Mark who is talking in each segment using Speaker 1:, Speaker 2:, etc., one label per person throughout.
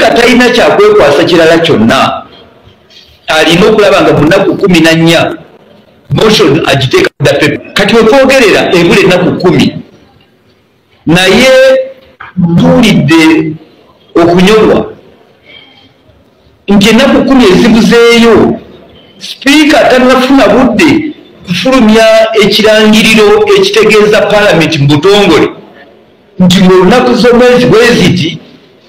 Speaker 1: Sipiika talina kyakwekwasa kirala kyonna, alina okulaba nga mu nnaku 14 motion agiteeka order paper. Kati wetwogerera ebula ennaku 10, naye tuwulidde okunyolwa nti ennaku 10 ezibuzeeyo sipiika tannafuna budde kufulumya ekirangiriro ekitegeeza paalamenti mu butongole nti mu lunaku z'omwezi bwe ziti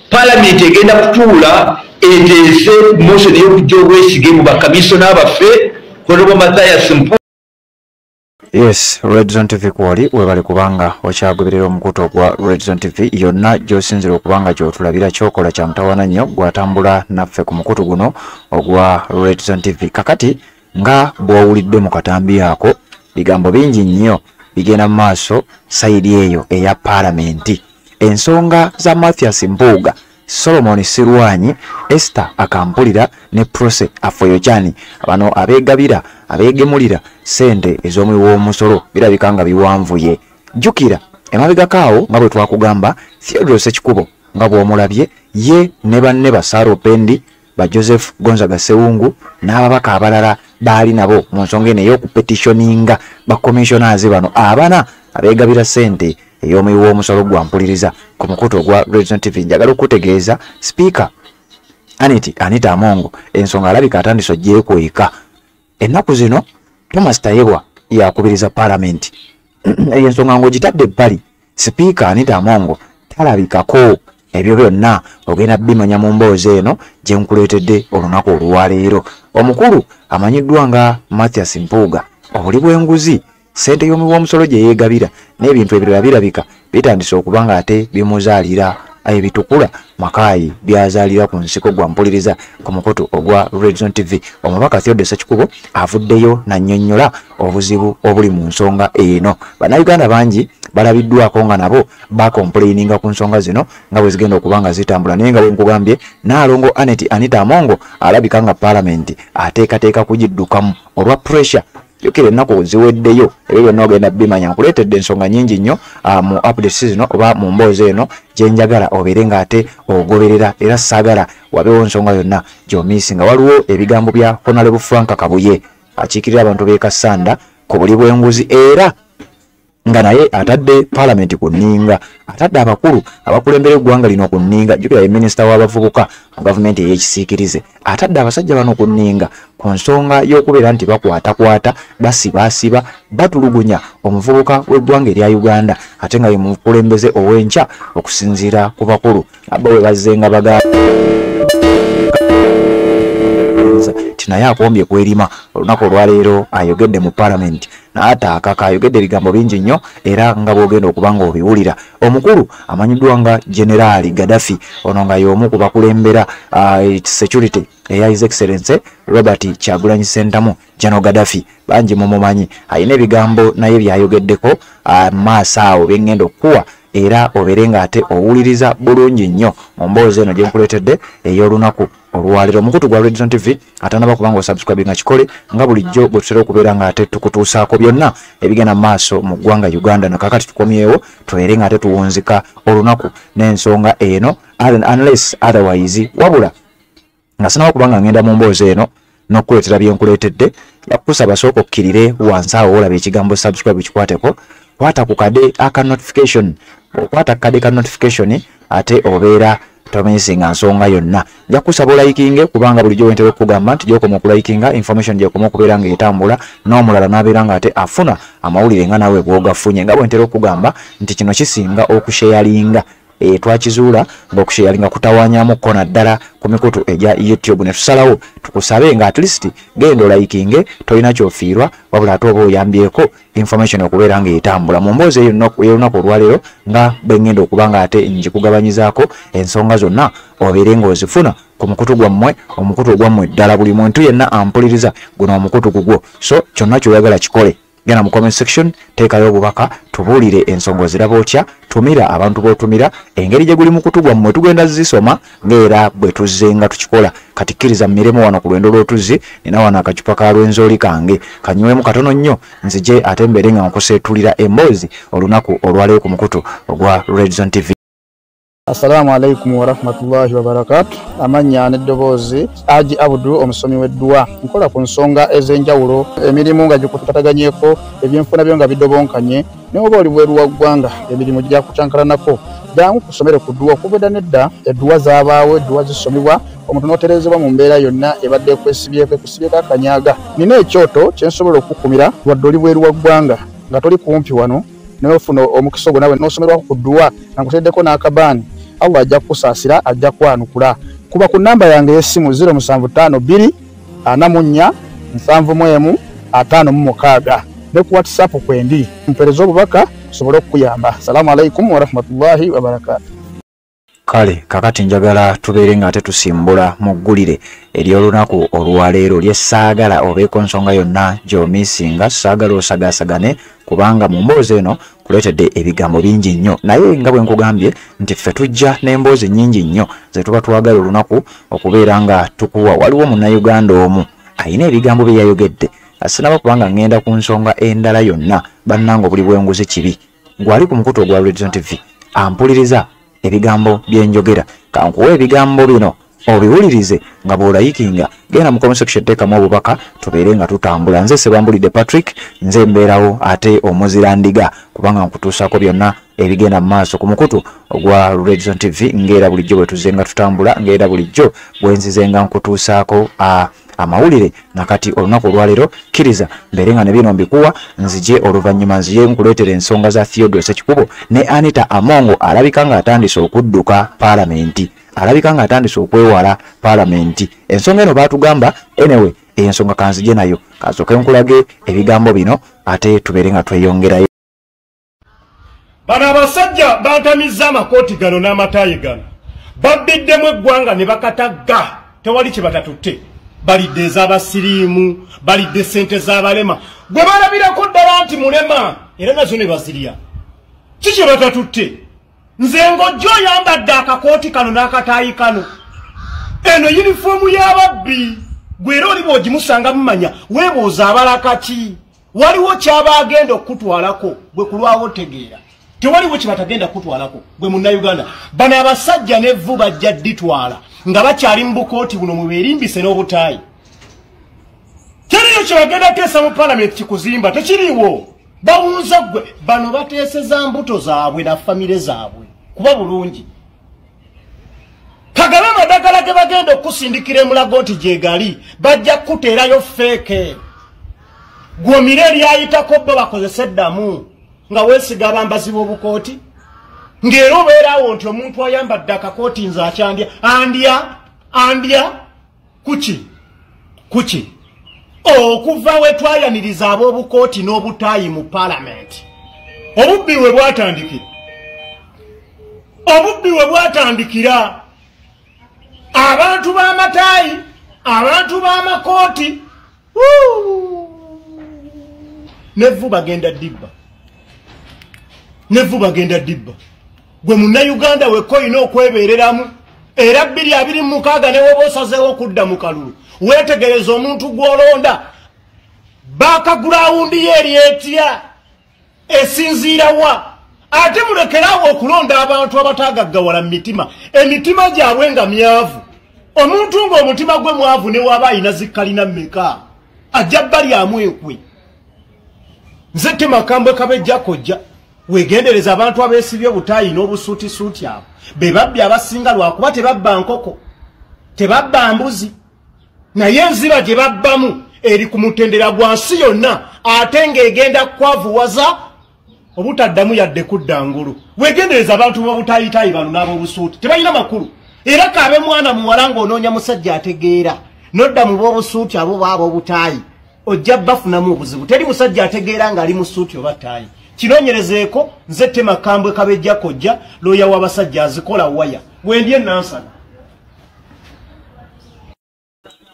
Speaker 1: paalamenti egenda kutuula eteese motion ey'okujja obwesige mu bakamisona baffe Honorable Mathias Mpuuga.
Speaker 2: Yes, Red Zone TV kwali webale kubanga okyagoberera omukutu ogwa Red Zone TV yonna gy'osinzira okubanga gy'otulabira kyokola kya mutawaana nnyo gwatambula naffe ku mukutu guno ogwa Red Zone TV. Kakati nga bw'owulidde mu katambi ako, bigambo bingi nnyo bigenda mu maaso sayidi eyo eya paalamenti. Ensonga za Mathias Mpuuga, Solomon Silwanyi, Esther Akampulira ne Prose Afoyochani, bano abeegabira abeegemulira sente ez'omuwi w'omusolo birabika nga biwanvuye. Jjukira emabegako awo nga bwe twakugamba Theodore Ssekikubo nga bw'omulabye ye ne banne ba Sarah Opendi, ba Joseph Gonzaga Ssewungu n'ababaka abalala baali nabo mu nsonga eno ey'okupetitioninga ba commissioners bano abana abeegabira sente ey'omuwi w'omusolo gwa mpuliriza ku mukutu ogwa Red Zone TV. Njagala okutegeeza Sipiika Anita Among ensonga alabika atandise ogyekweka. Ennaku zino Thomas Tayebwa yakubiriza paalamenti eyo ensonga ng'ogitadde ebbali, Sipiika Anita Among talabikako. Ebyo byonna ogenda bimanya mu mboozi eno gye nkuleetedde olunaku olwaleero. Omukulu amanyiddwa nga Mathias Mpuuga, obuli bw'enguzi, ssente y'omuwi w'omusolo gye yeegabira n'ebintu ebirala birabika bitandise okuba nga ate bimuzaalira ebitukula makaayi byazaalira ku nsiko gwa mpuliriza ku mukutu ogwa Red Zone TV. Omubaka Theodore Ssekikubo avuddeyo nannyonnyola obuzibu obuli mu nsonga eno. Bannayuganda bangi balabiddwako nga nabo bakomplaininga ku nsonga zino nga bwe zigenda okuba nga zitambula, naye nga bwe nkugambye Nnaalongo Anita Among alabika nga paalamenti ateekateeka kugiddukamu olwa pressure. Jjukira ennaku ziweddeyo, ebyo byonna ogenda bimanya. Nkuleetedde ensonga nnyingi nnyo mu updates zino oba mu mboozi eno gye njagala obeere ng'ate ogoberera, era saagala wabeewo nsonga yonna gy'omiisinga. Waliwo ebigambo bya Honorable Frank Kabuye akiikirira abantu b'e Kassanda ku buli bw'enguzi, era nga naye atadde paalamenti ku nninga, atadde abakulu abakulembera eggwanga lino ku nninga. Jjukira ye minisita w'abavubuka mu gavumenti ey'ekisiikirize, atadde abasajja bano ku nninga ku nsonga y'okubeera nti bakwatakwata, basibaasiba, batulugunya omuvubuka w'eggwanga erya Uganda, ate nga ye mukulembeze ow'enkya okusinziira ku bakulu abo bwe bazzenga baga nti naye akombye kwerima. Olunaku olwaleero ayogedde mu paalamenti n'ataakaka, ayogedde ebigambo bingi nnyo era nga bw'ogenda okuba nga obiwulira. Omukulu amanyiddwa nga Generaali Gaddafi, ono nga y'omu ku bakulembera security eya His Excellency Robert Kyagulanyi Ssentamu, General Gaddafi bangi mumumanyi, alina ebigambo naye byayogeddeko maaso awo bye ŋŋenda okukuwa, era obeere ng'ate owuliriza bulungi nnyo mu mboozi eno gye nkuleetedde ey'olunaku olwaleero. Omukutu gwa Red Zone TV, atanaba kubanga osubscribe nga kikole nga bulijjo bwe tutera okubeera ng'ate tukutuusaako byonna ebigenda mu maaso mu ggwanga Uganda. Nakakati tukomyewo tubeere ng'ate tuwunzika olunaku n'ensonga eno unless otherwise. Wabula nga sinaba kubanga ngenda mu mboozi eno n'okukuleetera bye nkuleetedde, yakusaba sooka okkirire wansi awo olaba ekigambo subscribe, kikwateko, kwata ku kade aka notification. Okwata ku kade ka notification ate obeera tomisinga nsonga yonna. Nja kusaba olikinge, kubanga bulijjo wentera okugamba nti gyokoma okulikinga information gyekoma okubeera ng'etambula n'omulala n'abeera ng'ate afuna amawulire nga naawe bw'ogafunye. Nga bwentera okugamba nti kino kisinga okusharinga. Twakizuula ng'okusharinga kutawaanyamuko naddala ku mikutu egya YouTube, ne tusalawo tukusabe nga at least genda olikinge, tolina kyofiirwa, wabula ate oba oyambyeko information okubeera ng'etambula. Mu mboozi eyo ey'olunaku olwaleero nga bwe ŋŋenda okuba nga ate ngikugabanyizaako ensonga zonna obeere ng'ozifuna ku mukutu gwammwe, omukutu ogwammwe ddala. Buli muntu yenna ampuliriza, guno omukutu gugwo, so kyonna ky'oyagala kikole. Genda mu comment section, teekayo obubaka, tubuulire ensonga oziraba otya, tumira abantu b'otumira engeri gye guli mukutu gwammwe, tugenda zisoma ng'era bwe tuzze nga tukikola. Kati kkiriza mmiremu wano ku lwendo lw'otuzzi, nina wano akacupa ka Lwenzoli kange, kanywemu katono nnyo nzije ate mbeere nga nkuseetulira emboozi olunaku olwaleero ku mukutu ogwa Red Zone TV.
Speaker 3: Assalamu alaikum warahmatullahi wabarakatuh. Amannya n'eddoboozi Haji Abdu, omusomi w'edduwa. Nkola ku nsonga ez'enjawulo, emirimu nga gikutataganyeko, ebyenfuna byo nga bidobonkanye, ne oba oli bweru wa ggwanga, emirimu gya kucankalanako. Jangu kusomere ku dduwa, okuva edda n'edda, edduwa zaabaawo, edduwa zisomibwa, omuntu n'otereezebwa mu mbeera yonna ebadde ekwesibyeko, ekusibyeko akanyaga. Nina ekyoto kye nsobola okukumira wadde oli bweru wa ggwanga, nga toli kumpi wano, n'ofuna omukisa ogwo nawe n'osomerwako ku dduwa, nga nkuteddeko n'akabaani. Allah ajja kukusaasira, ajja kwanukula. Kuba ku namba yange ey'essimu 0752 44 71 56 ne ku WhatsApp kwendi, mpeereza obubaka nsobole okukuyamba. Assalamu alaikum warahmatullahi wabarakatuh.
Speaker 2: Kale kakati njagala tubeere nga ate tusimbula mu ggulire ery'olunaku olwaleero lye saagala obeeko nsonga yonna gy'omisinga, saagala osagaasagane, kubanga mu mboozi eno kuleetedde ebigambo bingi nnyo. Naye nga bwe nkugambye nti ffe tujja n'emboozi nnyingi nnyo ze tuba twagala olunaku okubeera nga tukuwa. Waliwo munnayuganda omu alina ebigambo bye yayogedde, asinaba kubanga ngenda ku nsonga endala yonna. Bannange, obuli bw'enguzi kibi. Gwali ku mukutu ogwa Redson TV ampuliriza ebigambo byenjogera, kankuwa ebigambo bino obiwulirize nga bw'olayikinga. Genda mu comment section, teekamu obubaka tubeere nga tutambula. Nze Sebambulidde Patrick, nze mbeerawo ate omuzira ndiga, kubanga nkutuusaako byonna ebigenda mu maaso ku mukutu ogwa Redson TV, ng'era bulijjo bwe tuzze nga tutambula, ng'era bulijjo bwe nzize nga nkutuusaako amawulire. Nakati olunaku olwaleero kkiriza mbeere nga ne bino mbikuwa, nzije oluvannyuma nzije nkuleetera ensonga za Theodore Ssekikubo ne Anita Amongo alabika ng'atandise okudduka paalamenti, alabika ng'atandise okwewala paalamenti. Ensonga eno baatugamba, anyway ensonga kanzije nayo, kansooke nkulage ebigambo bino ate tubeere nga tweyongerayo.
Speaker 4: Bano abasajja bantamizza amakooti gano n'amataayi gano, babbiddemu eggwanga ne bakatagga, tewali kye batatutte. Balidde ez'abasiriimu, balidde ssente z'abalema, gwe balabirako ddala nti mulema, era nazo ne bazirya. Ki kye batatutte? Nze ng'ojja oyambadde akakooti kano n'akataayi kano, eno yunifoomu y'ababbi, gwe era oli bw'ogimusanga mumanya, weebuuza abalaka ki? Waliwo ky'aba agenda okukutwalako, gwe kulwawo otegeera. Tewaliwo kye batagenda kukutwalako, gwe munnayuganda. Bano abasajja n'evvu bajja dditwala nga bakyali mu bukooti buno mubeerimbise n'obutaayi. Teriyo kye bagenda teesa mu paalamenti kikuzimba, tekiriiwo. Bawunza ggwe, bano bateeseza mbuto zaabwe na famire zaabwe kuba bulungi. Kagabe amadagala ge bagenda okusindikira emulago nti gye gali, bajja kukuteerayo feeke. Gw'omire eryayitako bo bakozese eddamu nga weesiga abambazi b'obukooti, ng'era obeeraawo nti omuntu ayambadde akakooti nze akyandya, andya, andya, kuki? Kuki? Okuva we twayaniriza ab'obukooti n'obutaayi mu paalamenti, obubbi we bwatandikira. Obubbi we bwatandikira. Abantu b'amataayi, abantu b'amakooti, n'evvu bagenda dibba. N'evvu bagenda dibba. Gwe munnayuganda wekka olina okwebeereramu, era 2026 ne woba osazeewo okudda mu kalulu, weetegereza omuntu gw'olonda, baakagulawundi ye eri etya, esinziira wa? Ate mulekeraawo okulonda abantu abataagaggawala mu mitima, emitima gyabwe nga myavu. Omuntu ng'omutima gwe mwavu ne waaba ayina zikkalina mmeka, ajja bbalyamu enkwe. Nze Temakambwe Kabejja Kojja, weegendereza abantu abeesibye obutaayi n'obusuutisuuti abo, be babbi abasinga, lwakuba tebabba nkoko, tebabba mbuzi, naye enziba gye babbamu eri ku mutendera gwa nsi yonna, ate ng'egenda kwavuwaza obutaddamu yadde kudda ngulu. Weegendereza abantu b'obutaayitaayi bano n'ab'obusuuti, tebalina makulu. Era kaabe mwana muwala ng'onoonya musajja ategeera, nodda mu b'obusuuti abo baab'obutaayi, ojja bafunamu obuzibu. Teri musajja ategeera ng'ali mu suuti oba ttaayi. Kinoonyerezeeko. Nze Temakambwe Kabejja Kojja, looya w'abasajja azikola waya, wendi e Nansana.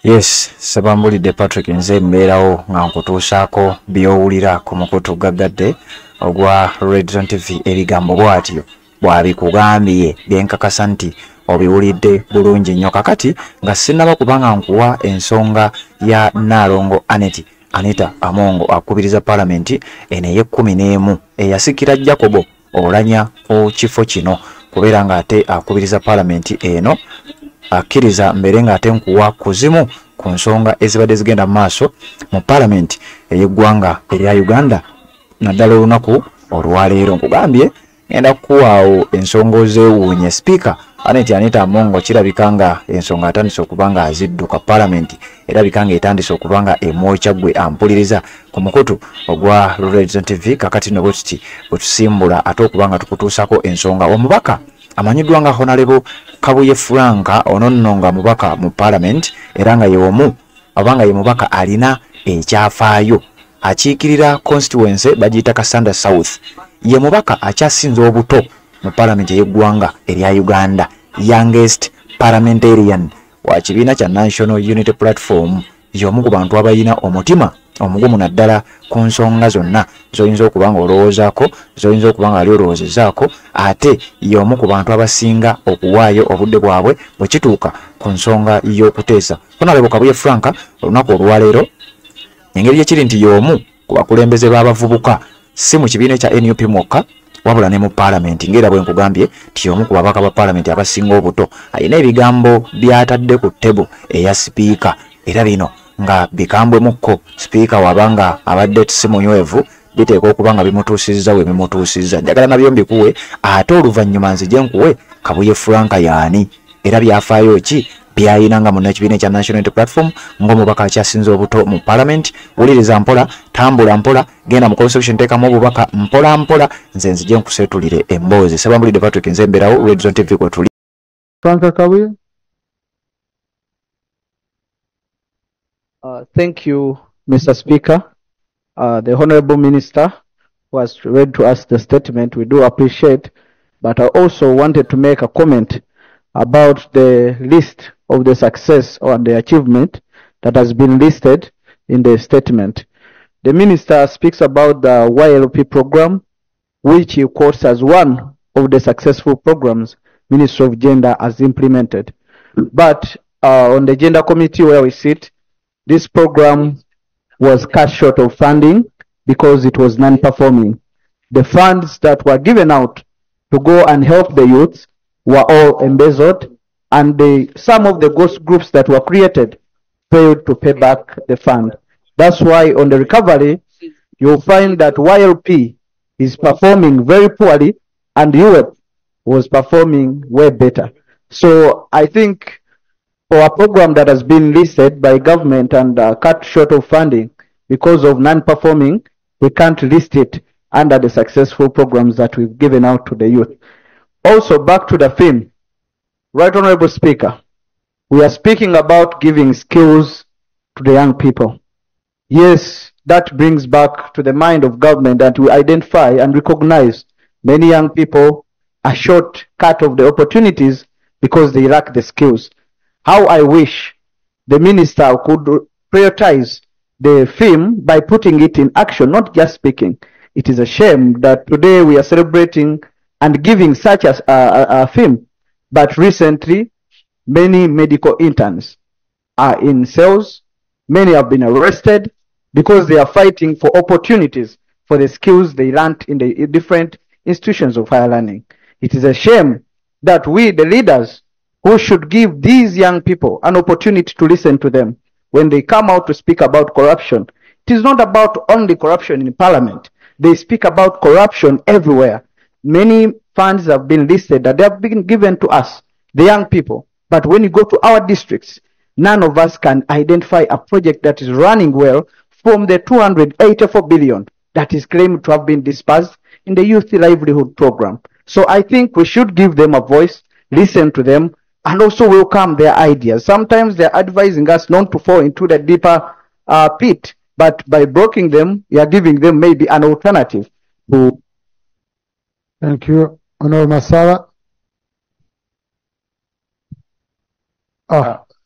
Speaker 2: Yes, Sebambulidde Patrick, nze mbeerawo nga nkutuusaako by'owulira ku mukutu gaggadde ogwa Redson TV. Ebigambo bw'atyo bw'abikugambye byenkakasa nti obiwulidde bulungi nnyo. Kakati nga sinnaba kubanga nkuwa ensonga ya Nnaalongo Aneti Anita Amongo akubiriza paalamenti eno ey'ekkumi n'emu eyasikira Jacobo Olanya ku kifo kino kubeera ng'ate akubiriza paalamenti eno. Akkiriza mbeere ng'ate nkuwa kuzimu ku nsonga ezibadde zigenda mu maaso mu paalamenti ey'eggwanga erya Uganda naddala olunaku olwaleero. Nkugambye ngenda kukuwaawo ensonga ozeewuunye. Sipiika Annet Anita Among kirabika nga ensonga atandise okuba nga azidduka, paalamenti erabika nga etandise okuba nga emwokya. Ggwe ampuliriza ku mukutu ogwa Red TV, kakati nno bwe tuti bwe tusimbula ate okuba nga tukutuusako ensonga. Omubaka amanyiddwa nga Honorable Kabuye Frank, ono nno nga mubaka mu paalamenti era nga ye omu oba nga ye mubaka alina ekyafaayo, akiikirira constituency bagiyita Kasanda South. Ye mubaka akyasinze obuto mu paalamenti ey'eggwanga erya Uganda, youngest parliamentarian wa kibiina kya National Unity Platform. Y'omu ku bantu abalina omutima omugumu naddala ku nsonga zonna z'oyinza okuba nga olowoozaako, z'oyinza okuba nga ali olowoozezaako, ate y'omu ku bantu abasinga okuwaayo obudde bwabwe bwe kituuka ku nsonga y'okuteesa. Honorable Kabuye Frank olunaku olwaleero, engeri gyekiri nti y'omu ku bakulembeze b'abavubuka si mu kibiina ekya NUP mwokka wabula ne mu paalamenti, ng'era bwe nkugambye nti y'omu ku babaka ba paalamenti abasinga obuto, alina ebigambo by'atadde ku ttebo eya sipiika, era bino nga bikambwemukko. Sipiika wabanga abadde si munywevu, biteekwa okuba nga bimutuusizza we bimutuusizza. Njagala nabyo mbikuwe, ate oluvannyuma nzije nkuwe Kabuye Frank yaani era byafaayo ki byayina nga munnakibiina ekya National Unity Platform ng'omubaka akyasinze obuto mu paalamenti. Wuliriza mpola, tambula mpola, genda mu constitution, teekamu obubaka mpola mpola, nze nzije nkuseetulire emboozi. Sebambulidde Patrick, nze mbeerawo Red Zone TV kwe tuli.
Speaker 5: Frank Kabuye.
Speaker 3: Thank you, Mr. Speaker. The Honorable Minister who has read to us the statement, we do appreciate, but I also wanted to make a comment about the list of the success or the achievement that has been listed in the statement. The minister speaks about the YLP program, which he quotes as one of the successful programs Ministry of Gender has implemented. But on the Gender Committee where we sit, this program was cut short of funding because it was non-performing. The funds that were given out to go and help the youths were all embezzled, and some of the ghost groups that were created failed to pay back the fund. That's why on the recovery, you'll find that YLP is performing very poorly and UWEP was performing way better. So I think for a program that has been listed by government and cut short of funding because of non-performing, we can't list it under the successful programs that we've given out to the youth. Also, back to the theme, Right Honorable Speaker, we are speaking about giving skills to the young people. Yes, that brings back to the mind of government that we identify and recognize many young people are short cut of the opportunities because they lack the skills. How I wish the minister could prioritize the theme by putting it in action, not just speaking. It is a shame that today we are celebrating and giving such a theme, but recently many medical interns are in cells, many have been arrested because they are fighting for opportunities for the skills they learned in the different institutions of higher learning. It is a shame that we, the leaders, who should give these young people an opportunity to listen to them when they come out to speak about corruption. It is not about only corruption in parliament. They speak about corruption everywhere. Many funds have been listed that they have been given to us, the young people. But when you go to our districts, none of us can identify a project that is running well from the 284 billion that is claimed to have been dispersed in the Youth Livelihood Program. So I think we should give them a voice, listen to them, and also welcome their ideas. Sometimes they're advising us not to fall into the deeper pit, but by blocking them, we are giving them maybe an alternative to.
Speaker 5: Thank you. Honorable Masala.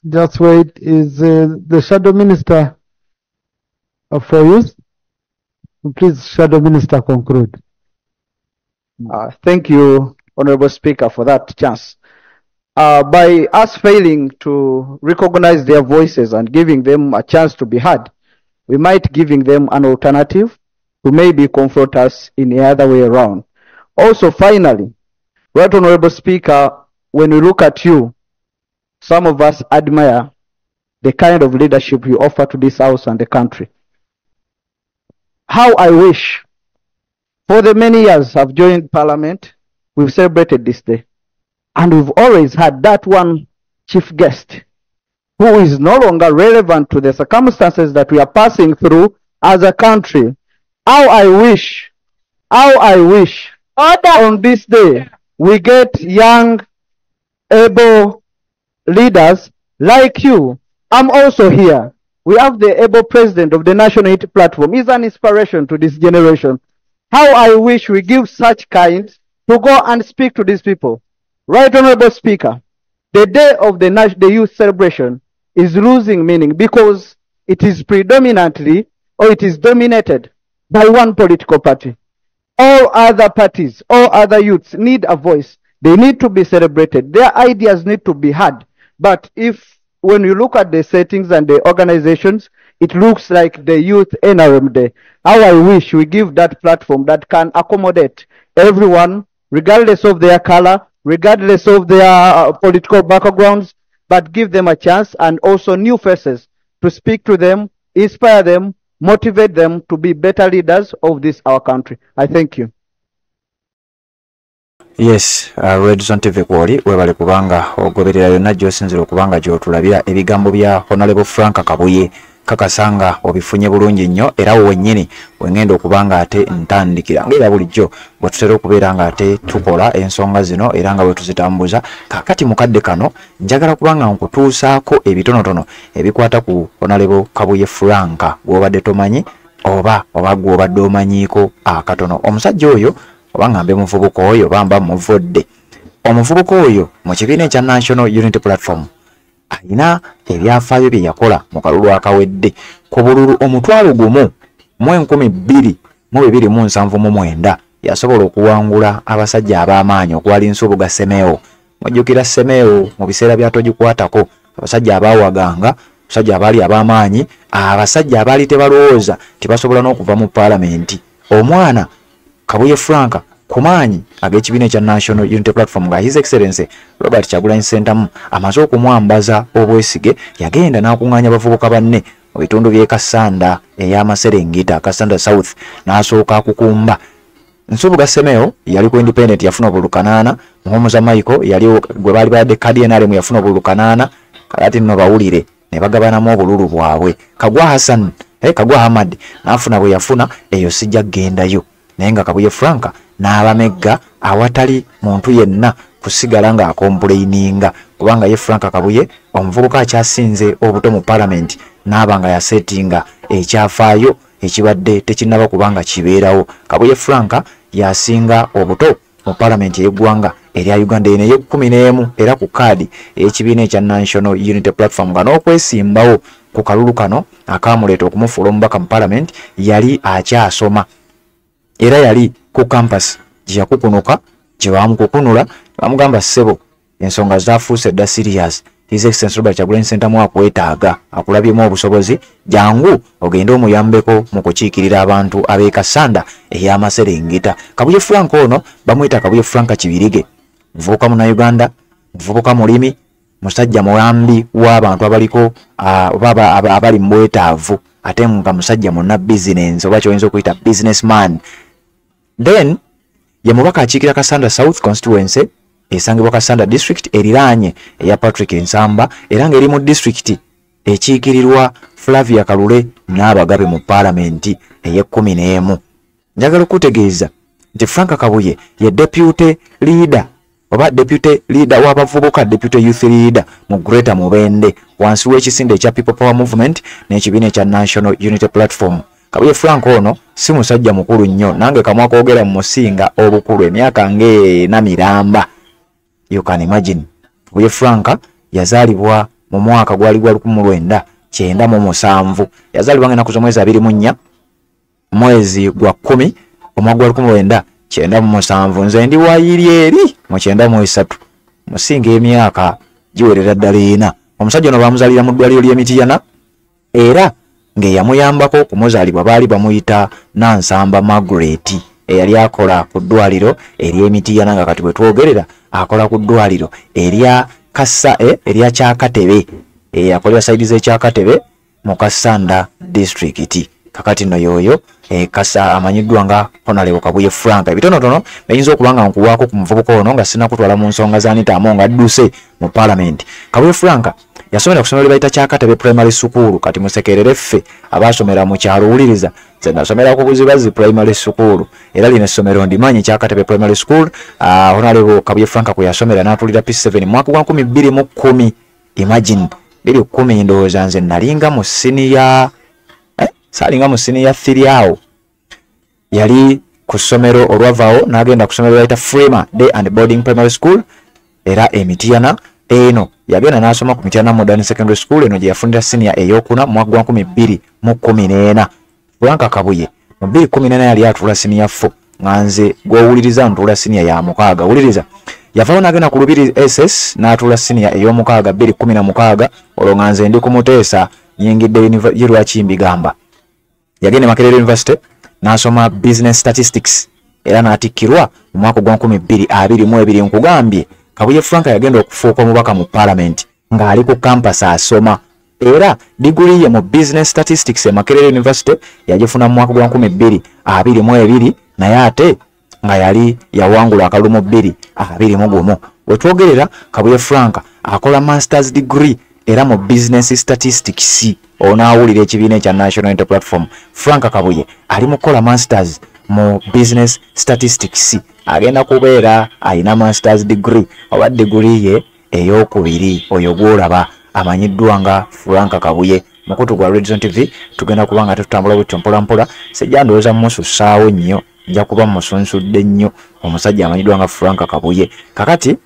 Speaker 5: Just wait. Is the Shadow Minister for Youth? Please, Shadow Minister, conclude.
Speaker 3: Thank you, Honorable Speaker, for that chance. By us failing to recognize their voices and giving them a chance to be heard, we might giving them an alternative to maybe confront us in the other way around. Also, finally,
Speaker 5: Right Honorable Speaker, when we look at you, some of us admire the kind of leadership you offer to this house and the country. How I wish, for the many years I've joined Parliament, we've celebrated this day. And we've always had that one chief guest who is no longer relevant to the circumstances that we are passing through as a country. How I wish on this day we get young, able leaders like you. I'm also here. We have the able president of the National Unity Platform. He's an inspiration to this generation. How I wish we give such kind to go and speak to these people. Right Honorable Speaker, the day of the youth celebration is losing meaning because it is predominantly, or it is dominated by one political party. All other parties, all other youths need a voice. They need to be celebrated. Their ideas need to be heard. But if, when you look at the settings and the organizations, it looks like the Youth NRM Day. How I wish we give that platform that can accommodate everyone, regardless of their color, regardless of their political backgrounds, but give them a chance and also new faces to speak to them, inspire them, motivate them to be better leaders of this our country. I thank you.
Speaker 2: Yes, Red Zone TV kwoli webale kubanga ogoberera yonna gy'osinzira okubanga gy'otulabira ebigambo bya Honorable Frank Kabuye kakasanga obifunye bulungi nnyo era wennyini wengenda okubanga ate ntandikira ng'era bulijjo bwe tutera okubeera nga ate tukola ensonga zino era nga bwe tuzitambuza. Kaakati mukadde kano njagala kubanga nkutuusaako ebitonotono ebikwata ku Honorable Kabuye Frank gw'obadde tomanyi oba gw'obadde omanyiiko akatono. Omusajja oyo oba ngambe muvubuka oyo bamba muvudde. Omuvubuka oyo mu kibiina ekya National Unity Platform alina ebyafaayo bye yakola mu kalulu akawedde ku bululu 1,279 yasobola okuwangula abasajja ab'amaanyi okwali Nsubuga Semeo. Mujjukira Semeo mu biseera bya togikwatako, abasajja abaawaganga, abasajja abaali ab'amaanyi, abasajja abaali tebalowooza tebasobola n'okuva mu paalamenti. Omwana Kabuye Frank ku maanyi ag'ekibiina ekya National Unity Platform nga His Excellency Robert Kyagulanyi Ssentamu amaze okumwambaza obwesige, yagenda n'akuŋŋaanya bavubuka banne mu bitundu by'e Kassanda ey'Amaserengeta, Kassanda South, n'asooka akukumba. Nsubuga Semeo yali ku independent yafuna obululu 8, Muhumuza Michael yali gwe baali badde kadi NRM yafuna obululu 8, kakati nno bawulire ne bagabanamu obululu bwabwe. Kagwa Hassan, Kagwa Hamad n'afuna bwe yafuna, eyo sijja kgendayo. Naye nga Kabuye Frank n'abamegga awatali muntu yenna kusigala ng'akompuleininga, kubanga ye Frank Kabuye omuvubuka akyasinze obuto mu paalamenti n'aba nga yasetinga ekyafaayo ekibadde tekinnaba kubanga kibeerawo. Kabuye Frank yasinga obuto mu paalamenti ey'eggwanga erya Uganda eno ey'e11 era ku kaadi ey'ekibiina ekya National Unity Platform, nga n'okwesimbawo ku kalulu kano akamuleeta okumufuula omubaka mu paalamenti yali akyasoma era yali ku campus gye yakukunuka, gye baamukukunula bamugamba ssebo ensonga zaafuuse dda serious, His Excellency Robert Kyagulanyi Ssentamu akwetaaga, akulabyemu obusobozi, jangu ogende omuyambeko mu kukiikirira abantu ab'e Kassanda ey'Amaserengeta. Kabuye Frank ono bamuyita Kabuye Frank Kibirige, muvubuka Munnayuganda, muvubuka mulimi, musajja muyambi w'abantu abaliko oba abali mu bwetaavu, ate nga musajja munna business oba ky'oyinza okuyita businessman. Then ye mubaka akiikira Kassanda South constituency esangibwa Kassanda district eriraanye eya Patrick Nsamba, era ng'eri mu district ekiikirirwa Flavia Kalule n'abagabe mu paalamenti ey'e11. Njagala okutegeeza nti Frank Kabuye ye deputy leader oba deputy leader w'abavubuka, deputy youth leader mu Greater Mubende wansi w'ekisinde ekya People Power Movement n'ekibiina ekya National Unity Platform. Kabuye Frank ono si musajja mukulu nnyo, nange kamwa koogera mu musinga obukulu emyaka ng'ena miramba. You can imagine. Kabuye Frank yazaalibwa mu mwaka gwali gwa 1997, yazaalibwa ng'ennaku z'omwezi 24 mwezi gwa 10 omwaka gwa 1997. Nze ndi wayiri eri mu 93, musinga emyaka giwerera ddala ena. Omusajja ono baamuzaalira mu ddwaliro ly'e Mityana era ng'eyamuyambako okumuzaalibwa baali bamuyita Nansamba Margaret. eyali akola ku ddwaliro ery'Emitiyana, nga kati bwe twogerera akola ku ddwaliro erya Kassa, erya Kyakatebe, akolera saidi z'Ekyakatebe mu Kassanda disitulikiti. Kakati nno yoyo Kasa amanyiddwa nga Honorable Kabuye Frank. Ebitonotono biyinza okuba nga nkuwaako ku muvubuka ono nga sinnakutwala mu nsonga za Anita Among adduse mu Parliament. Kabuye Frank yasomera ku ssomero lye bayita Kyakatebe Primary School. Kati musekerere ffe abaasomera mu kyalo, wuliriza, nze nasomera ku Buzibazi Primary School, era lino essomero ndimanyi, Kyakatebe Primary School. Honorable Kabuye Frank kwe yasomera n'atuulira P7 mu mwaka gwa 2010. Imagine 2010, ndowooza nze nalinga mu siniya saalinga mu siniya 3 awo. Yali ku ssomero olwavaawo n'agenda ku ssomero lyayita Freema Day and Boarding Primary School era Emitiyana. Eno yagenda n'asoma ku Mityana Modern Secondary School, eno gye yafunira siniya eyokuna mu mwaka gwa 2014. Frank Kabuye mu 2014 yali atuula siniya 4, nga nze gw'owuliriza ntuula siniya ya 6. Wuliriza, yavaawo n'agenda ku Lubiri SS n'atuula siniya ey'omukaaga 2016, olwo nga nze ndi ku Muteesa nyingidde ye. Lwaki mbigamba? Yagenda e Makerere University n'asoma business statistics era n'atikkirwa mu mwaka gwa 2022. Nkugambye, Kabuye Frank yagenda okufuuka omubaka mu Parliament ng'ali ku campus asoma, era diguli ye mu business statistics e Makerere University yagifuna mu mwaka gwa 2022, naye ate nga yali yawangula akalulu mu 2021. Wetwogerera Kabuye Frank akola masters degree era mu business statistics. Onaawulira ekibiina ekya National Unity Platform, Frank Kabuye ali mu kukola masters mu business statistics, agenda kubeera alina masters degree oba diguli ye eyokubiri. Oyo gwolaba amanyiddwa nga Frank Kabuye. Mukutu gwa Redzone TV tugenda kuba nga tutambula butyo mpola mpola, sijja ndowooza musussaawo nnyo, nja kuba musunsudde nnyo omusajja amanyiddwa nga Frank Kabuye. Kakati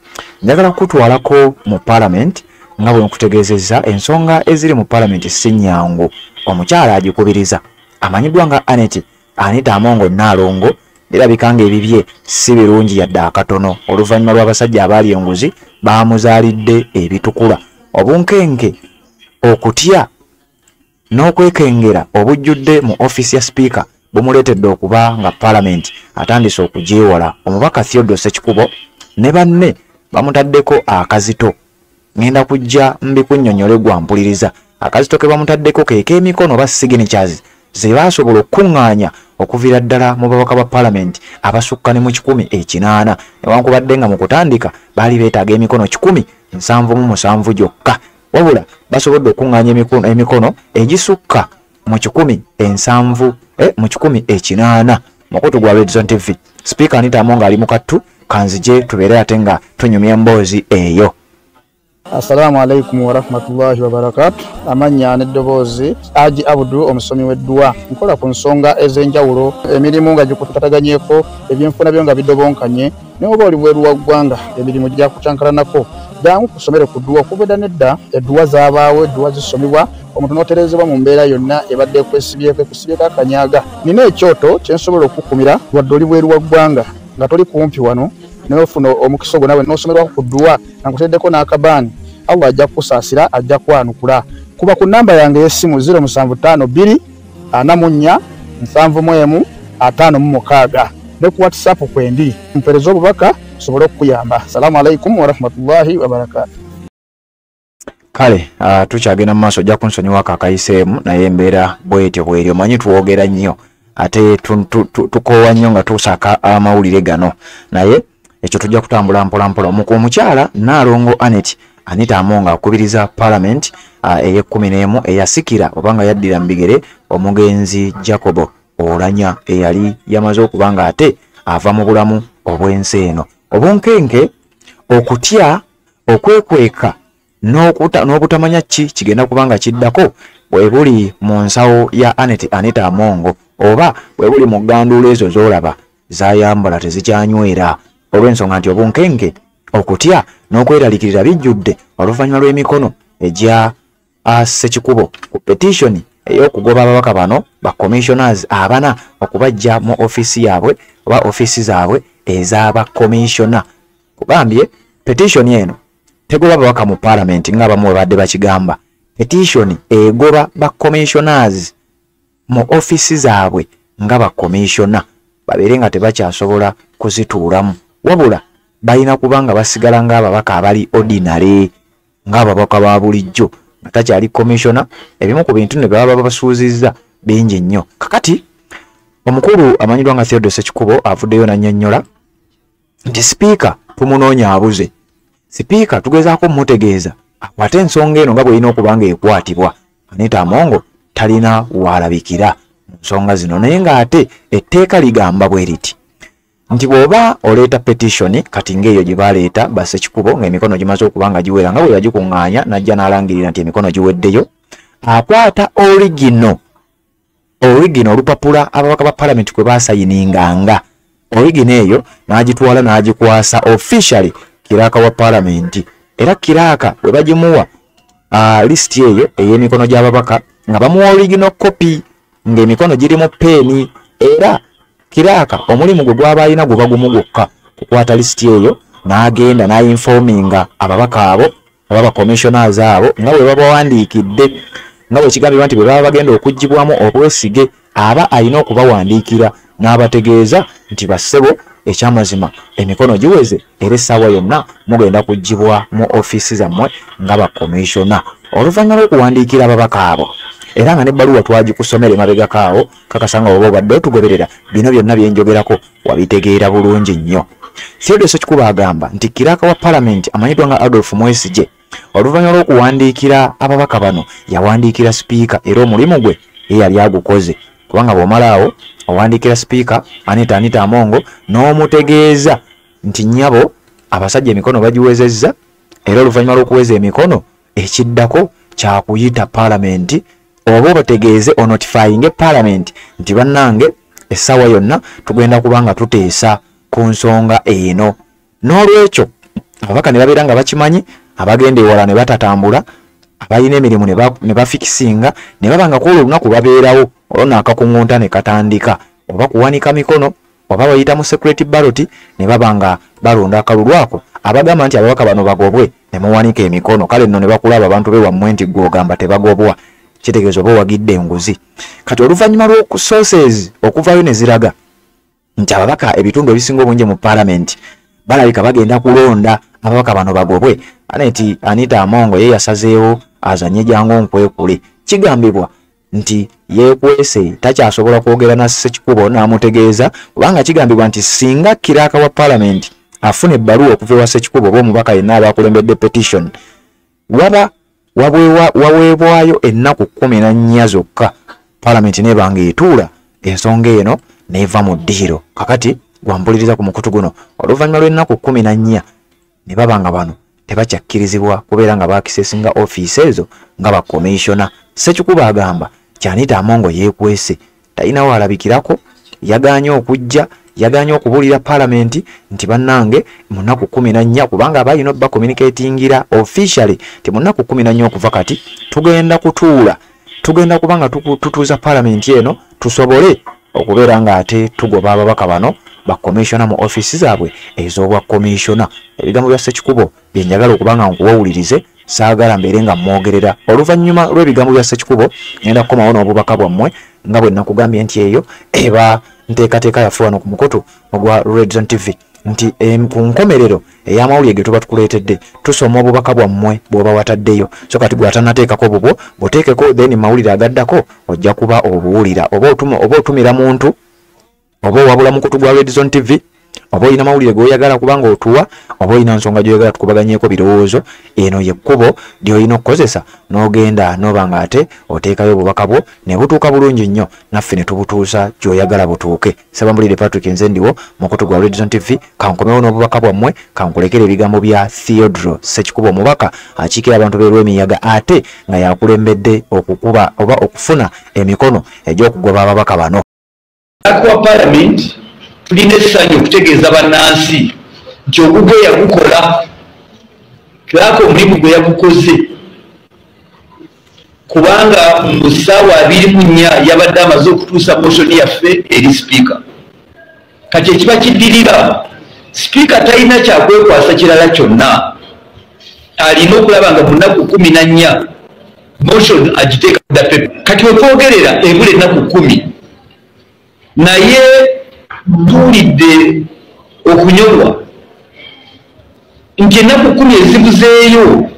Speaker 2: njagala kukutwalako mu Parliament. Nga bwe nkutegeezezza, ensonga eziri mu Parliament si nnyangu. Omukyala agikubiriza amanyiddwa nga Anet Anita Amongo Nnaalongo birabika nga ebibye si birungi yadde akatono, oluvannyuma lw'abasajja abaali enguzi baamuzaalidde ebitukula. Obunkenke, okutya n'okwekengera obujjudde mu ofiisi ya sipiika bumuleetedde okuba nga Parliament atandise okugyewala. Omubaka Theodore Ssekikubo ne banne bamutaddeko akazito. Ngenda kujja mbikunnyonnyole gwa mpuliriza. Akazito ke bamutaddeko ke k'emikono oba signatures ze baasobola okukuŋŋaanya okuviira ddala mu babaka ba Parliament abasukka ne mu 180, newankubadde nga mu kutandika baali beetaaga emikono 177 gyokka, wabula basobodde okuŋŋaanya emikono egisukka mu 170, mu 180. Mukutu gwa Redzone TV, Sipiika Anita Among ali mu kattu, kanzije tubeere ate nga tunyumya emboozi eyo.
Speaker 3: Assalamu alaikum warahmatullahi wabarakatu. Amannya n'eddoboozi Aji Abudu, omusomi w'edduwa. Nkola ku nsonga ez'enjawulo, emirimu nga gikutataganyeko, ebyenfuna byo nga bidobonkanye, naye oba oli bweru wa ggwanga emirimu gyakucankalanako, jangu kusomere ku dduwa. Okuva edda nedda edduwa zaabaawo, edduwa zisomibwa omuntu n'otereezebwa mu mbeera yonna ebadde ekwesibyeko ekusibyeko akanyaga. Nina ekyoto kye nsobola okukukumira wadde oli bweru wa ggwanga nga toli kumpi wano, naye ofuna omukisa ogwo nawe n'osomerwako ku dduwa nga nkuteddeko n'akabaani. Allah ajja kukusaasira, ajja kwanukula. Kuba ku namba yange ey'essimu 0752 44 71 56 ne ku WhatsApp kwendi, mpeereza obubaka nsobole okukuyamba. Assalamu alaikum warahmatullahi wabarakatu.
Speaker 2: Kale tukyagenda mu maaso, ojja kunsonyiwako akayiseemu, naye embeera bwetyo bweri. Omanyi twogera nnyo ate tukoowa nnyo nga tusaka amawulire gano, naye ekyo tujja kutambula mpola mpola. Omukyala Nnaalongo Anet Anita Among akubiriza Parliament ey'e11 eyasikira obanga yaddira mu bigere omugenzi Jacob Oulanyah eyali yamaze okuba nga ate ava mu bulamu obw'ensi eno. Obunkenke, okutya, okwekweka n'obutamanya ki kigenda kuba nga kiddako bwe buli mu nsawo ya Anet Anita Among, oba bwe buli mu gganduula ezo z'olaba zayambala tezikyanywera, olw'ensonga nti obunkenke, okutya n'okweraliikirira bijjudde oluvannyuma lw'emikono egya Ssekikubo ku petition ey'okugoba ababaka bano ba commissioners abana okubajja mu ofiisi yaabwe oba ofiisi zaabwe ez'aba commissioner. Kugambye petition eno tegoba babaka mu Parliament ng'abamu bwe badde bakigamba. Petition egoba ba commissioners mu ofiisi zaabwe nga ba commissioner. babeere nga tebakyasobola kuzituulamu, wabula balina kubanga basigala ng'ababaka abali ordinary, ng'ababaka ba bulijjo nga takyali commissioner. Ebimu ku bintu ne baba babasuuzizza bingi nnyo. Kakati omukulu amanyiddwa nga Theodore Ssekikubo avuddeyo n'annyonnyola nti sipiika tumunoonya abuze, sipiika tugezaako mmutegeeza akwate ensonga eno nga bw'erina okuba nga ekwatibwa. Anita Among talina waalabikira mu nsonga zino, naye ng'ate etteeka ligamba bwe riti nti bw'oba oleeta petition kati ng'eyo gye baleeta ba Ssekikubo ng'emikono gimaze okuba nga giwera, nga bwe yagikuŋŋaanya n'ajja n'alangirira nti emikono giweddeyo, akwata original olupapula ababaka ba palamenti kwe baasayininganga, original eyo n'agitwala n'agikwasa officially kiraka wa palamenti, era kiraka bwe bagimuwa list eyo ey'emikono gy'ababaka nga bamuwa original copy ng'emikono giri mu peeni, era kiraka omulimu gwe gwaba alina guba gumu gwokka, kukwata lisiti eyo n'agenda n'ayinfominga ababaka abo oba ba commissioners abo nga bwe babawandiikidde, nga bwe kigambibwa nti bwe baba bagenda okuggyibwamu obwesige aba alina okubawandiikira n'abategeeza nti bassebo ekyamazima emikono giweze era essaawa yonna mugenda kuggyibwa mu ofiisi zammwe nga bakomishona. Oluvannyuma lw'okuwandiikira ababaka abo, era nga n'ebbaluwa twagikusomera emabegako awo, kakasa nga oba obadde otugoberera bino byonna bye njogerako wabitegeera bulungi nnyo. Theodore Ssekikubo agamba nti kiraka wa palamenti amanyiddwa nga Adolf Mwesigye oluvannyuma lw'okuwandiikira ababaka bano yawandiikira sipiika, era omulimu gwe ye yali agukoze, kubanga bw'omala awo owandiikira sipiika Anita Among n'omutegeeza nti nnyabo abasajja emikono bagiwezezza, era oluvannyuma lw'okuweza emikono ekiddako kyakuyita palamenti oba obategeeze onotifyinge palamenti nti bannange essaawa yonna tugenda kuba nga tuteesa ku nsonga eno. N'olwekyo ababaka ne babeera nga bakimanyi, abagenda ewala ne batatambula, abalina emirimu ne bafikisinga, ne baba nga kwolwo olunaku babeerawo, olwo n'akakuŋŋunta ne katandika oba kuwanika mikono oba bayita mu secret ballot ne baba nga balonda akalulu ako abagamba nti ababaka bano bagobwe ne muwanika emikono. Kale nno ne bakulaba abantu bewammwe nti ggwe ogamba tebagobwa, kitegeeza oba owagidde enguzi. Kati oluvannyuma lw'oku sources okuvaayo ne ziraga nti ababaka ebitundu ebisinga obungi mu palamenti balabika bagenda kulonda ababaka bano bagobwe, anti Anita Among ye yasazeewo azanye jangu nkwekule. Kigambibwa nti yeekwese takyasobola kwogera na Ssekikubo n'amutegeeza, kubanga kigambibwa nti singa kiraka wa palamenti afuna ebbaluwa okuva ewa Ssekikubo oba omubaka yenna abakulembedde petition, waba waweebwayo ennaku 14 zokka palamenti n'ebanga etuula ensonga eno n'eva mu ddiiro. Kakati gwampuliriza ku mukutu guno, oluvannyuma lw'ennaku 14 ne baba nga bano tebakyakkirizibwa kubeera nga baakisesinga ofiisi ezo nga bakomishona. Ssekikubo agamba nti Anita Among yeekwese, talinawo alabikirako, yagaanye okujja, yagaanye okubuulira palamenti nti bannange mu nnaku 14, kubanga aba alina obacommunicatingira officially nti mu nnaku 14 okuva kati tugenda kutuula, tugenda kuba nga tutuuza palamenti eno tusobole okubeera ng'ate tugoba ababaka bano bakomishona mu ofiisi zaabwe ez'obwa komishona. Ebigambo bya Ssekikubo bye njagala okuba nga nkuwawulirize, saagala mbeere nga mmwogerera. Oluvannyuma lw'ebigambo bya Ssekikubo ngenda kukomawo n'obubaka bwammwe nga bwe nakugambye nti eyo eba nteekateeka yaffe wano ku mukutu ogwa Red Zone TV, nti ku nkomerero ey'amawulire ge tuba tukuleetedde tusoma obubaka bwammwe bw'oba wataddeyo. So kati gwe atannateekako bubwo buteekeko, then mawulire agaddako ojja kuba obuwulira, oba otumira muntu, oba owabula mukutu gwa Red Zone TV, oba olina mawulire g'oyagala kubanga otuwa, oba olina nsonga gy'oyagala tukubaganyeeko birowoozo, eno y'ekkubo ly'olina okukozesa n'ogenda n'oba ng'ate oteekayo obubaka bwo ne butuuka bulungi nnyo naffe ne tubutuusa gy'oyagala butuuke. Ssebambulire Patrick, nze ndiwo mukutu gwa Red Zone TV. Kankomewo n'obubaka bwammwe, kankulekere ebigambo bya Theodore Ssekikubo, omubaka akiikira abantu b'e Lwemiyaga ate nga yakulembedde okukuba oba okufuna emikono egy'okugoba ababaka bano.
Speaker 1: Wa palamenti tulina essanyu okutegeeza bannansi nti ogugwe yagukola, clerk omulimu gwe yagukoze, kubanga mu ssaawa 24 yabadde amaze okutuusa motion yaffe eri sipiika. Kati ekiba kiddirira, sipiika talina kyakwekwasa kirala kyonna, alina okulaba nga mu nnaku 14 motion agiteeka dda. Kati wetwogerera ebula ennaku 10, naye Tuwulidde okunyolwa nti ennaku 10 ezibuzeeyo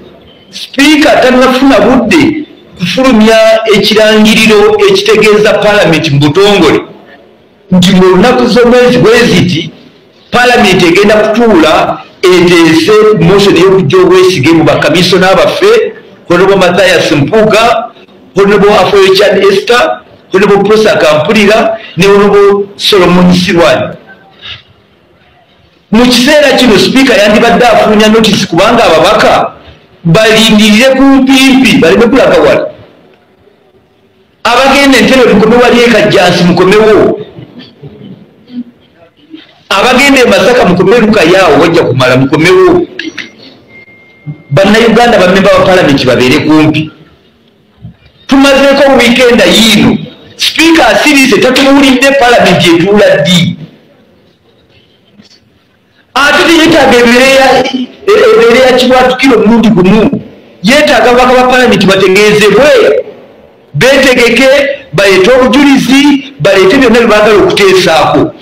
Speaker 1: sipiika tannafuna budde kufulumya ekirangiriro ekitegeeza paalamenti mu butongole nti mu lunaku z'omwezi bwe ziti paalamenti egenda kutuula eteese motion ey'okujja obwesige mu bakamisona baffe Honorable Mathias Mpuuga, Honorable Afoyo Chan Esther, Honorable Prosa Kampulira ne Honorable Solomon Sirwani. Mu kiseera kino sipiika yandibadde afunya notisi kubanga ababaka balindirire kumpimpi baleme kulaga wala. Abagenda Entebbe mukome wali e Kajjansi mukomewo, abagenda e Masaka mukome Lukayaawo wajja kumala mukomewo. Bannayuganda bammemba ba paalamenti babeere kumpi. Tumazeeko wiikenda yiino sipiika asirise tatubuulidde paalamenti etuula ddi. Ate teyeetaaga ebeere ya kibwatukiro omulundi gumu, yeetaaga ababaka ba paalamenti bategeezebwe, beetegeke, baleete obujulizi, baleete byonna bye baagala okuteesaako.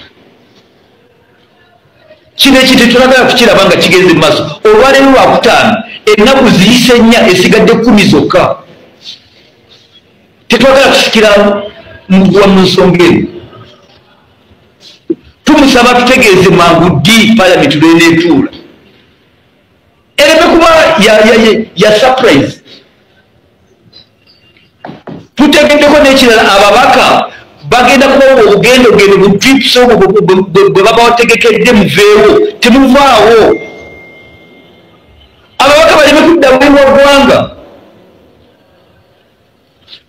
Speaker 1: Kino ekintu tetwagala kukiraba nga kigenze mu maaso. Olwaleero Lwakutaano, ennaku ziyise 4 esigadde 10 zokka. Tetwagala kusikira muguwa mu nsonga eno. Tumusaba tutegeeze mangu ddi paalamenti lw'eneetuula, ereme kuba ya surprise. Tutegeddeko n'ekirala, ababaka bagenda kubawa obugendo gendo bu trips obwo bwe baba bategekedde muveewo, temuvaawo. Ababaka baleme kudda bweru wa ggwanga.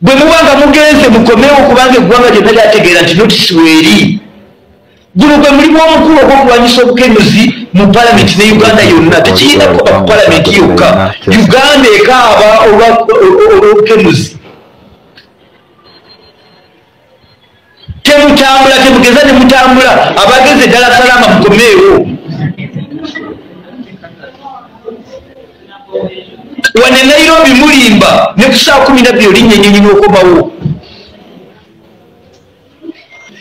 Speaker 1: Bwe muba nga mugenze mukomewo, kubanga eggwanga lyonna lyategeera nti notisi weeri. Guno gwe mulimu omukulu ogw'okulwanyisa obukenuzi mu paalamenti ne Uganda yonna. Tekirina kuba ku paalamenti yokka, Uganda ekaaba olw'obukenuzi. Temutambula, temugeza ne mutambula. Abagenze ddala salama mukomeewo. Wane Nairobi mulimba ne ku ssaawa 12 olinnya ennyonyi n'okomawo.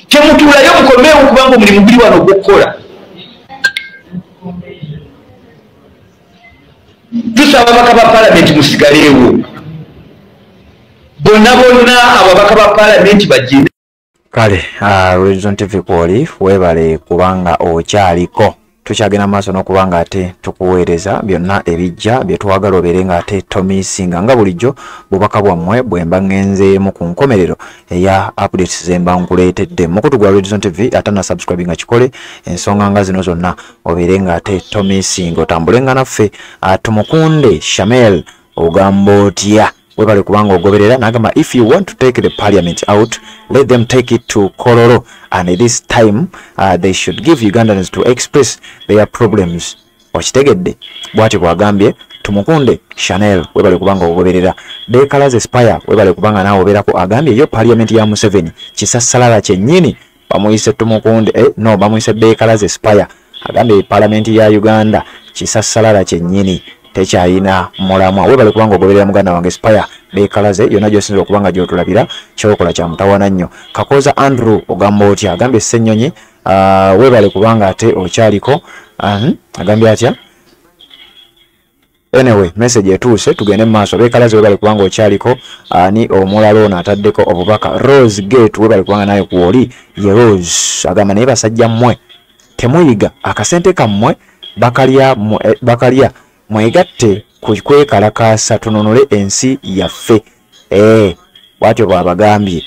Speaker 1: Temutuulayo, mukomeewo, kubanga omulimu guli wano ogw'okukola. Tusaba ababaka ba paalamenti musigaleewo bonna bonna, ababaka ba paalamenti bagende.
Speaker 2: Kale Horizon TV kwoli webale kubanga okyaliko. Tukyagenda maaso n'okubanga ate tukuweereza byonna ebijja bye twagala obeere nga ate tomisinga. Nga bulijjo bubaka bwammwe bwe mba ngenzeemu ku nkomerero eya updates ze mba nkuleetedde. Mukutu gwa Horizon TV, ate na subscribe nga kikole ensonga nga zino zonna obeere nga ate tomisinga, otambule nga naffe. Tumukunde Shamel ogamba otya? Webale kubanga ogoberera. N'agamba if you want to take the parliament out, let them take it to Kololo, and this time they should give Ugandans to express their problems. Okitegedde? Bw'atyo bw'agambye Tumukunde Chanel, webale kubanga ogoberera. Bekalaze Spire, webale kubanga naawe obeerako. Agambye yo parliament ya Museveni kisasalala kyennyini. Bamuyise Tumukunde, no, bamuyise Bekalaze Spire. Agambye parliament ya Uganda kisasalala kyennyini, tekyalina mulamwa. Webale kubanga ogoberera muganda wange Spire Bekalaze, yonna gy'osinza okubanga gy'otulabira, kyokola kya mutawaana nnyo. Kakoza Andrew ogamba otya? Agambye Ssennyonyi, webale kubanga ate okyaliko. Agambye atya? Anyway, message etuuse, tugende mu maaso. Bekalaze webale kubanga okyaliko. Ani omulala ono ataddeko obubaka? Rose Gate, webale kubanga naye kwoli ye Rose. Agamba naye basajja mmwe temuyiga, akasente kammwe bakalya, bakalya mwegatte ku kwekalakaasa tununule ensi yaffe. Bw'atyo bw'abagambye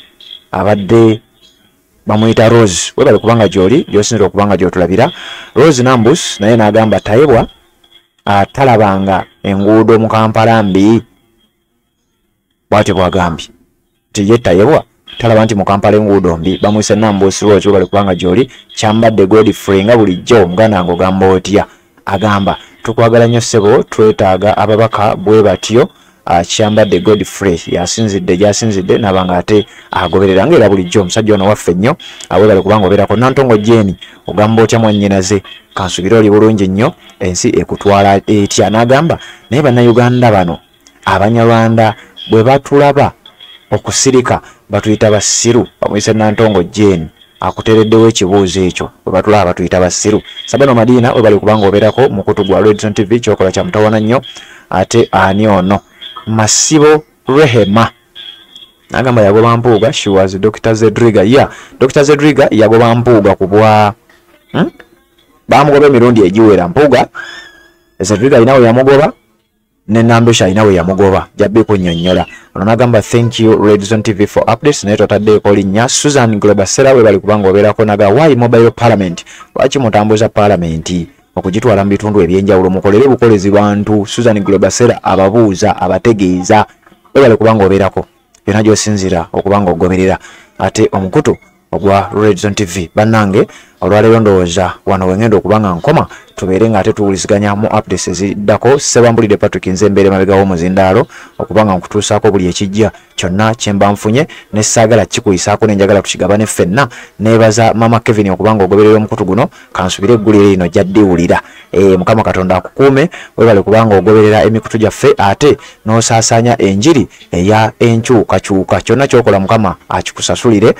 Speaker 2: abadde bamuyita Rose. Webale kubanga gy'oli, gy'osinzira okubanga gy'otulabira. Rose Nambus naye n'agamba Tayebwa atalabanga enguudo mu Kampala mbi. Bw'atyo bw'agambye nti ye Tayebwa talaba nti mu Kampala enguudo mbi. Bamuyise Nambus Rose, webale kubanga gy'oli. Kyambadde Godfrey nga bulijjo muganda wange ogamba otya? Agamba tukwagala nnyo ssebo, twetaaga ababaka bwe batyo. Kyambadde Godfrey yasinzidde gyasinzidde nabanga ate agoberera nga era bulijjo omusajja ono waffe nnyo, awebale kubanga obeerako. Nantongo Jeni ogamba otya mwannyinaze? Kansubire oli bulungi nnyo, ensi ekutwala etya? N'agamba naye bannayuganda bano Abanyarwanda bwe batulaba okusirika batuyita basiru. Bamuyise Nantongo Jeni, Akuteereddewo ekibuuzo ekyo bwe batulaba batuyita basiru. Sabano Madina, webali kubanga obeerako mukutu gwa Redson TV, kyokola kya mutawana nnyo. Ate ani ono? Masibo Rehema nagamba yagoba Mpuuga, she was Dr. Zedriga. Yeah, Dr. Zedriga yagoba Mpuuga kubwa bamugoba emirundi egiwera. Mpuuga Zedriga alinawe yamugoba ne Nambesha alinawe yamugoba, jabbi kunnyonnyola. Ono nagamba thank you Redson TV for updates, naye totaddeeko linnya. Susan Globasera, webali kubanga obeerako, naga why mobile parliament, lwaki mutambuza parliament okugitwala mu bitundu ebyenjawulo, mukolere bukolezi bantu. Susan Globasera ababuuza abategeeza, webali kubanga obeerako yonna gy'osinziira okubanga ogoberera ate omukutu ogwa Redson TV. Bannange, olwaleero ndowooza wano wengenda okubanga nkoma, tubeere nga ate tuwuliziganya mu updates eziddako. Sebambulidde Patrick, nze mbeere mabega w'omuzindaalo okubanga nkutuusaako buli ekijja kyonna kye mba nfunye, ne saagala kikuyisaako ne njagala tukigabane ffenna. Neebaza Mama Kevin okubanga ogoberera omukutu guno, kansubire eggulire lino jaddiwulira. Mukama Katonda akukuume, webale kubanga ogoberera emikutu gyaffe ate n'osaasaanya enjiri eya enkyukakyuka. Kyonna ky'okola Mukama akikusasulire,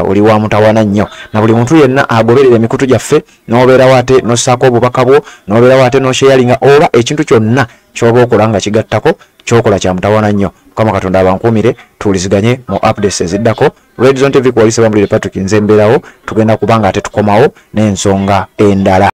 Speaker 2: oli wa mutawana nnyo. Na buli muntu yenna agoberera emikutu gyaffe n'obeerawo ate n'ossaako obubaka bwo, n'obeerawo ate n'osheyalinga oba ekintu kyonna ky'oba okola nga kigattako, kyokola kya mutawana nnyo. Mukama Katonda abankuumire, tuwuliziganye mu updates eziddako. Redson TV kuwalisa, Bambulire Patrick nze mbeerawo, tugenda kubanga ate tukomawo n'ensonga endala.